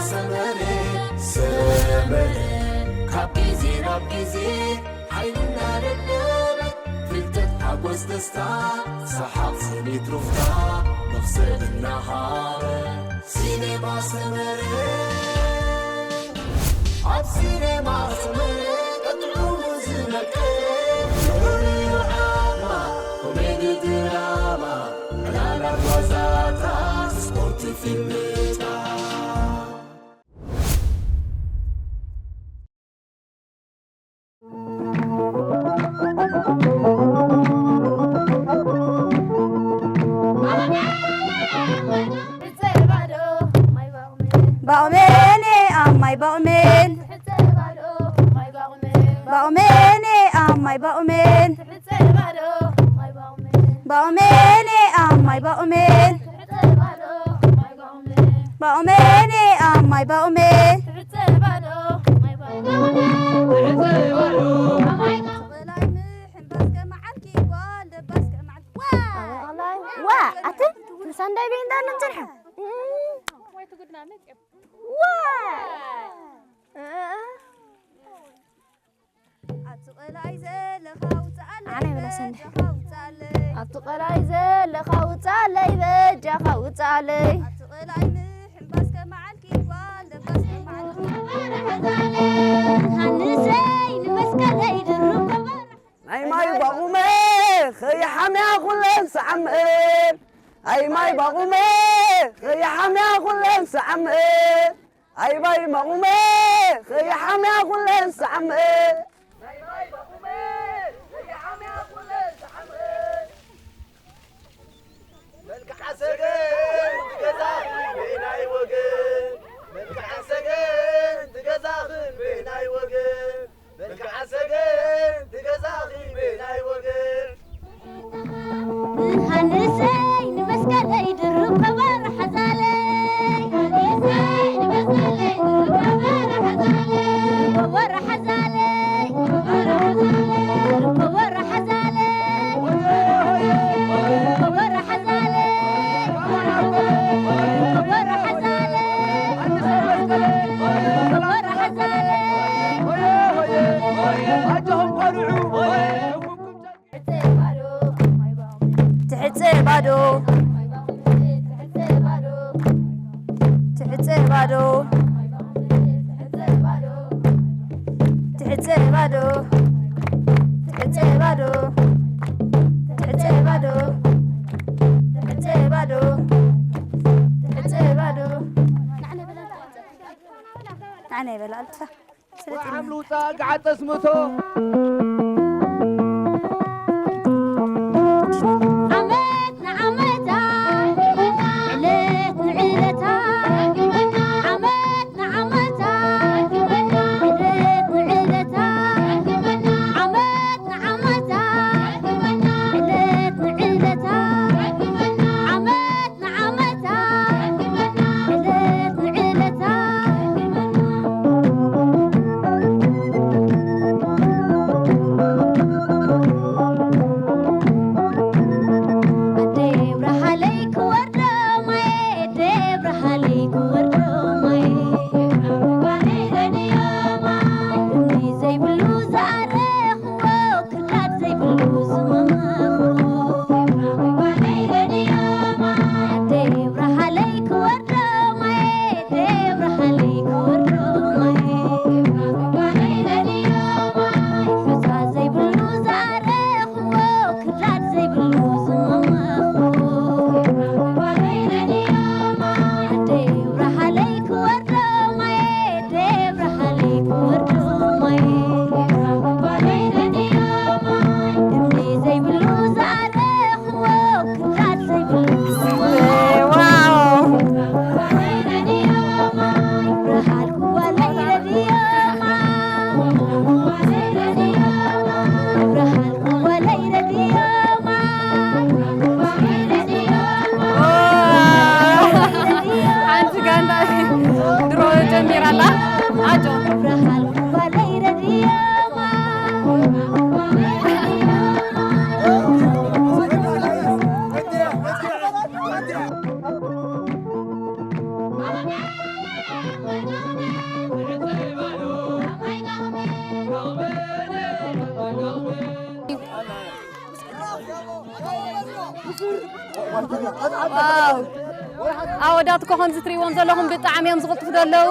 ሰመረ ሰመረ ካብ ግዜ ናብ ግዜ ሓይልና ደለበ ፍልጠት ሓጎስ ደስታ ሰሓቕ ስኒት ሩፍታ መኽሰብ እናሃበ ሲኔማ ሰመረ ኣብ ሲኔማ ሰመረ ቀጥዑ ዝነቀ ፍሉይ ዓማ ኮሜዲ ድራማ ዕላላት ዋዛታት ስፖርት ፊልምታት ባቑሜን ኣማይ ባቑሜን ባቑሜን ኣማይ ባቑሜን ባቑሜን ኣማይ ባቑሜን ባቑሜን ኣማይ ባቑሜን ዋ ኣቲ ንሳንዳይ ቤንዳ ነምፅንሐ ዋ ኣብቲ ቀላይ ዘለኻ ውፅኣለይ ኣነ ይበላ ሰንደ። በጃኻ ውፅኣለይ ኣብቲ ቀላይ ዘለኻ ውፅኣለይ በጃኻ ውፅኣለይ ኣብቲ ቀላይ ምሕንባስ ከመዓልኪ ጓል ደባስ ከመዓልኪ ሃንሰይ ንመስቀለይ ድርብ ከበራ ናይ ማይ ባቑመ ኸይሓምያ ኩለን ሰዓምኤል ኣይ ማይ ባቑመ ኸይሓምያ ኩለን ሰዓምኤል ኣይ ማይ ባቑመ ኸይሓምያ ኩለን ሰዓምኤል ናይ ማይ ባቑመ ኸይሓምያ ኩለን ሰዓምኤል መልክዓ ሰገን ትገዛኺ በየናይ ወገን መልክዓ ሰገን ትገዛኺ በየናይ ወገን መልክዓ ሰገን ትገዛኺ በየናይ ወገን ሃንሰይ ንመስቀለይ ድርብ ከበሮ ሓዛለይ ሃንሰይ ንመስቀለይ ድርብ ከበሮ ሓዛለይ ከበሮ ሓዛለይ ከበሮ ሓዛለይ ከበሮ ሓዛለይ ከበሮ ሓዛለይ ከበሮ ሓዛለይ ኣጆኹም ቆልዑ ትሕጸ ባዶ ትሕጸ ባዶ ትሕጸ ባዶ ትሕጸ ባዶ ትሕጸ ባዶ ትሕጸ ባዶ ትሕጸ ባዶ ንዓና ይበላልታ ስለቲ ዓም ልውፃእ ገዓጠ ስምቶ ዓመት ንዓመታ ዕለት ንዕለታ ዓመት ንዓመታ ዕለት ንዕለታ ዓመት ንዓመታ ዕለት ንዕለታ ዓመት ንዓመታ ዕለት ንዕለታ ዋው! ኣወዳት እኮ ከምዚ ትሪእዎም ዘለኹም ብጣዕሚ እዮም ዝቕልጥፉ ዘለዉ።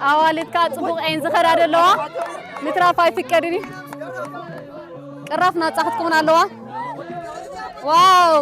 ኣዋልድ ከዓ ጽቡቕ እየን ዝኸዳ ዘለዋ። ምትራፍ ኣይፍቀድን እዩ። ቅራፍ ናጻ ክትከውን ኣለዋ። ዋው!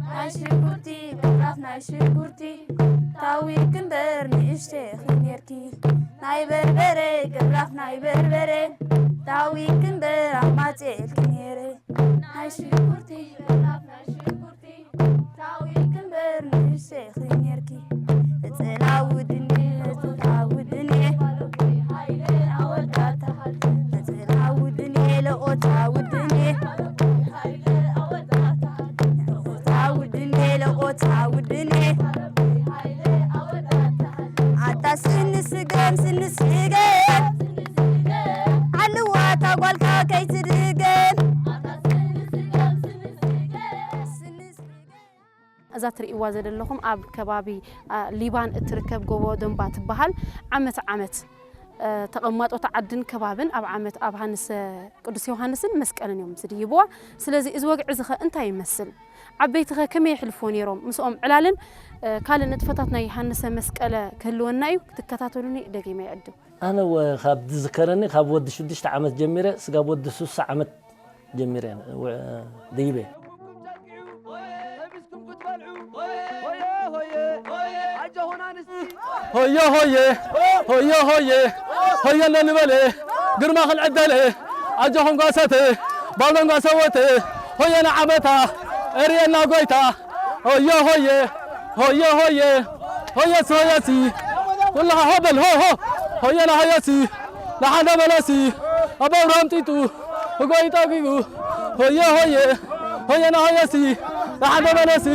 ናይ ሽጉርቲ ቅራፍ ናይ ሽጉርቲ ታዊክ እምበር ንእሽተይ ኢኺ ኔርኪ። ናይ በርበረ ቅራፍ ናይ በርበረ ታዊክ እምበር ኣማፅኤልኪ ኔረ። ናይ ሽጉርቲ ቅራፍ ናይ ሽጉርቲ ታዊክ እምበር ንእሽተይ ኢኺ ኔርኪ። እፅላ ውድኒ እፅላ ውድኒ እፅላ ውድኒ ለኦታ ውድኒ ለኦታ ውድኒ ለኦታ ውድኒ ኣታ ስኒ ስገም ስኒ ስገም ዓልዋ እታ ጓልካ ከይትድገም። እዛ ትርእይዋ ዘለኹም ኣብ ከባቢ ሊባን እትርከብ ጎቦ ደንባ ትበሃል። ዓመት ዓመት ተቐማጦ ዓድን ከባብን ኣብ ዓመት ኣብ ሃንሰ ቅዱስ ዮሃንስን መስቀልን እዮም ዝድይብዋ። ስለዚ እዚ ወግዒ እዚ ኸ እንታይ ይመስል? ዓበይቲ ኸ ከመይ የሕልፍዎ ነይሮም? ምስኦም ዕላልን ካልእ ንጥፈታት ናይ ሃንሰ መስቀለ ክህልወና እዩ። ክትከታተሉኒ ደጊመ ይዕድም። ኣነ ካብ ዝዝከረኒ ካብ ወዲ ሽዱሽተ ዓመት ጀሚረ ስጋብ ወዲ ሱሳ ዓመት ጀሚረ ድይበ። ሆየ ሆየ ሆየ ሆየ ሆየ ሆየ ሆየ እንዶ ንበለ ግርማ ክንዕደለ ኣጆኹም ጓሰተ ባብሎን ጓሰወተ ሆየ ንዓመታ እርየና ጎይታ ሆየ ሆየ ሆየ ሆየ ሆየሲ ሆየሲ ኩልኻ ሆ በል ሆ ሆ ሆየና ሆየሲ ንሓደ በለሲ ኣቦ ኣብርሃም ጢጡ ህጎይ ጠጊቡ ሆየ ሆየ ሆየና ሆየሲ ንሓደ በለሲ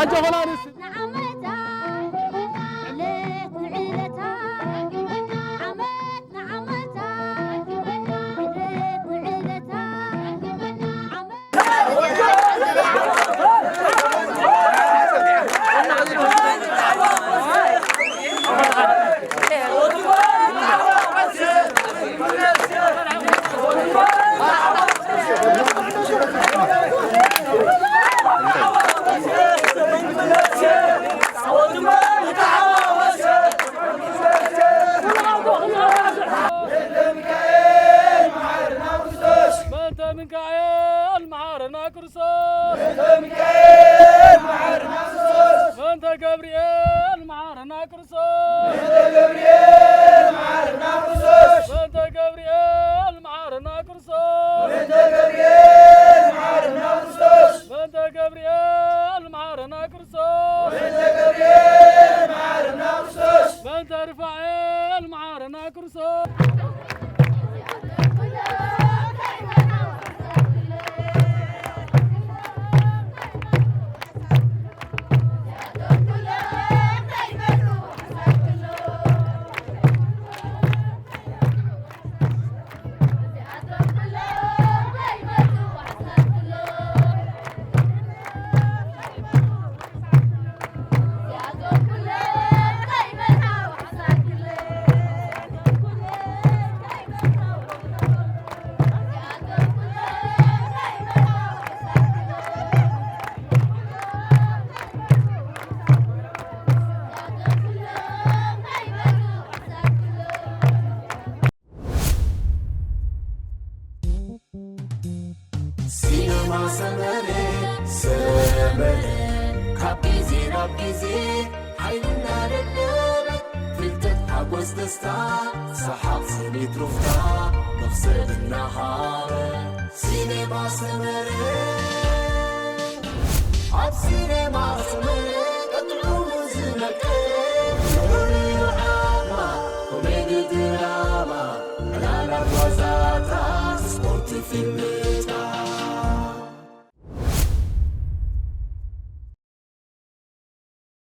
ኣጆኹና ንሲ ንዓመታ ዕለት ንዕለታ ዓመት ንዓመታ ዕለት ንዕለታ ዓመት በእንተ ሚካኤል መሓረና ክርስቶስ። በእንተ ሚካኤል መሓረና ክርስቶስ። በእንተ ገብርኤል መሓረና ክርስቶስ። በእንተ ገብርኤል መሓረና ክርስቶስ። በእንተ ገብርኤል መሓረና ክርስቶስ። በእንተ ገብርኤል መሓረና ክርስቶስ። በእንተ ገብርኤል መሓረና ክርስቶስ። በእንተ ሩፋኤል መሓረና ክርስቶስ። ካብ ግዜ ናብ ግዜ ሓይልና ደደበ፣ ፍልጠት ሓጎስ ደስታ፣ ሰሓቕ ስኒት ሩፍታ፣ መኽሰብ እናሃበ፣ ሲኔማ ሰመረ። ኣብ ሲኔማ ሰመረ ቀጥዑ ዝመቀረ፣ ፍሉይ ዓማ፣ ኮሜዲ ድራማ፣ ዕላላት ዋዛታት፣ ስፖርት ፊልም፣